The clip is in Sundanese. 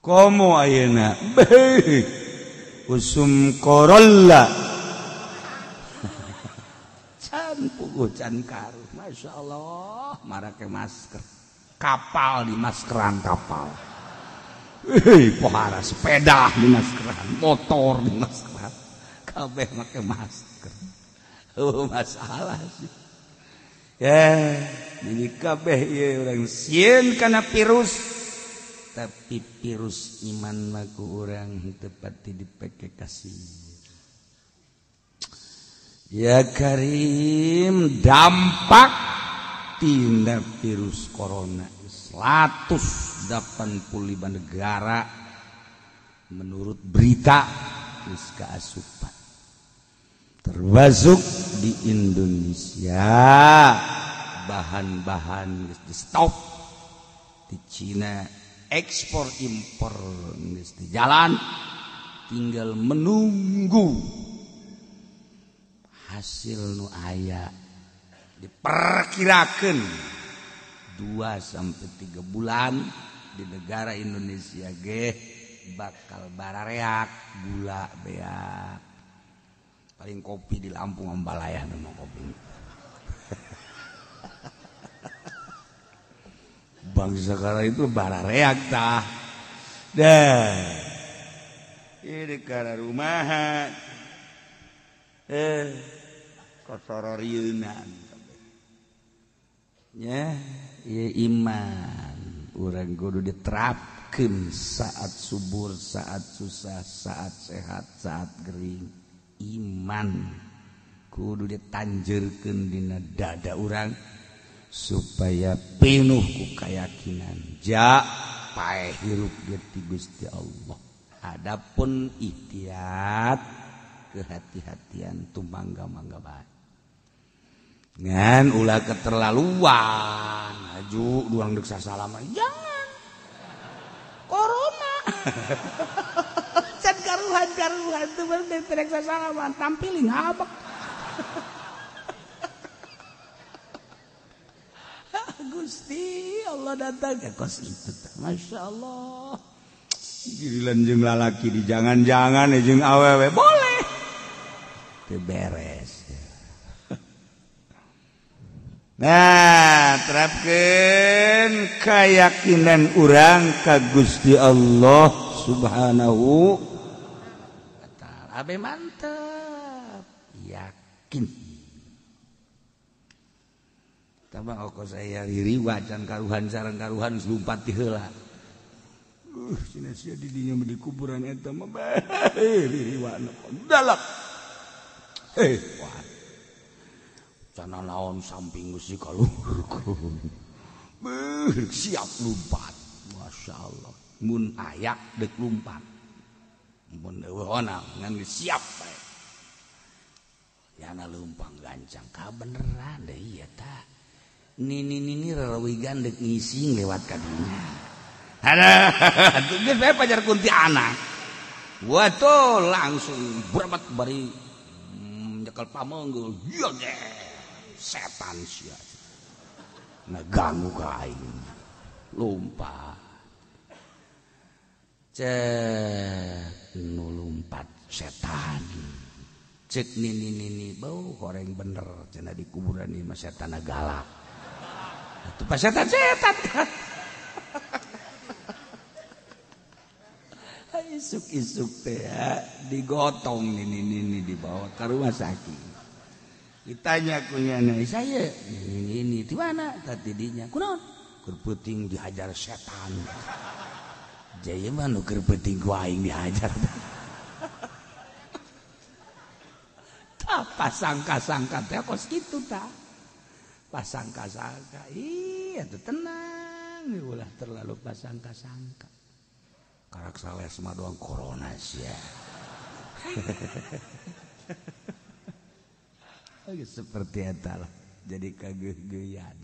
Komo ayeuna beuh usum korolla can puguh can karuh. Masya Allah marake masker kapal di maskeran kapal, pohara sepeda di maskeran, motor di maskeran, kabeh make masker. Oh masalah sih ya, jadi kabeh ieu urang sieun kana virus. Tapi virus iman maku orang tepati dipake kasih. Ya Karim, dampak tindak virus corona 185 negara menurut berita geus kaasupan, termasuk di Indonesia. Bahan-bahan geus di stop di Cina, ekspor impor geus di jalan, tinggal menunggu hasil nu aya. Diperkirakan 2 sampai 3 bulan di negara Indonesia ge bakal barareak gula beak. Paling kopi di Lampung ambalaya nu kopi. Bangsa kala itu barareak tah. Dah. Ini kana rumahan. Kosororieunan. Ya, ieu iman urang kudu diterapkeun saat subur, saat susah, saat sehat, saat gering. Iman kudu ditanjeurkeun dina dada urang supaya penuh ku keyakinan ja paeh hirup di Gusti Allah. Adapun ikhtiar kehati-hatian tumangga-mangga bae. Ngan ulah keterlaluan, aju duang deuk sasalaman. Jangan. Corona. Can karuhan-karuhan teu bener terek sasalaman, tampiling habek. Gusti Allah datang ke kos itu, Masya Allah. Giliran jeung lalaki di jangan-jangan jeung awewe boleh, teu beres. Nah, terapkeun keyakinan urang ka Gusti Allah Subhanahu wa taala. Abe mantep, yakin. Tambah oko saya ririwa can karuhan sareng karuhan lumpat ti heula. Cenah sia di dinya di kuburan eta mah bae ririwana dalak. Wah. Cenah naon samping geus kaluhurkeun. Beuh, siap lumpat. Masya Allah. Mun ayak deuk lumpat. Mun eueuh onang ngan geus siap bae. Yana leumpang gancang kabeneran deui ieu tah. Nini-nini rerawigan dek ngising lewat kadinya. Aduh, geus bae pajar kunti anak. Waduh, langsung beramat bari nyekel pameunggul. Ieu ge setan sia. Ngaganggu ka aing. Lompat. Cek nu lumpat setan. Cek nini-nini bau horeng bener cenah di kuburan ieu mah setan galak. Itu pas setan-setan kan. Isuk-isuk teh digotong nini-nini dibawa ke rumah sakit. Ditanya kunyana, saya nini-nini di mana? Tadi dinya kunaon? Keur peuting dihajar setan. Jaya mah nu keur peuting ku aing dihajar. Tah pasangka-sangka teh kos kitu tah. Pasangka-sangka, iya tuh tenang, ulah terlalu pasangka-sangka. Karak sales mah doang corona sia. Seperti eta lah, jadi kageuh-geuyan.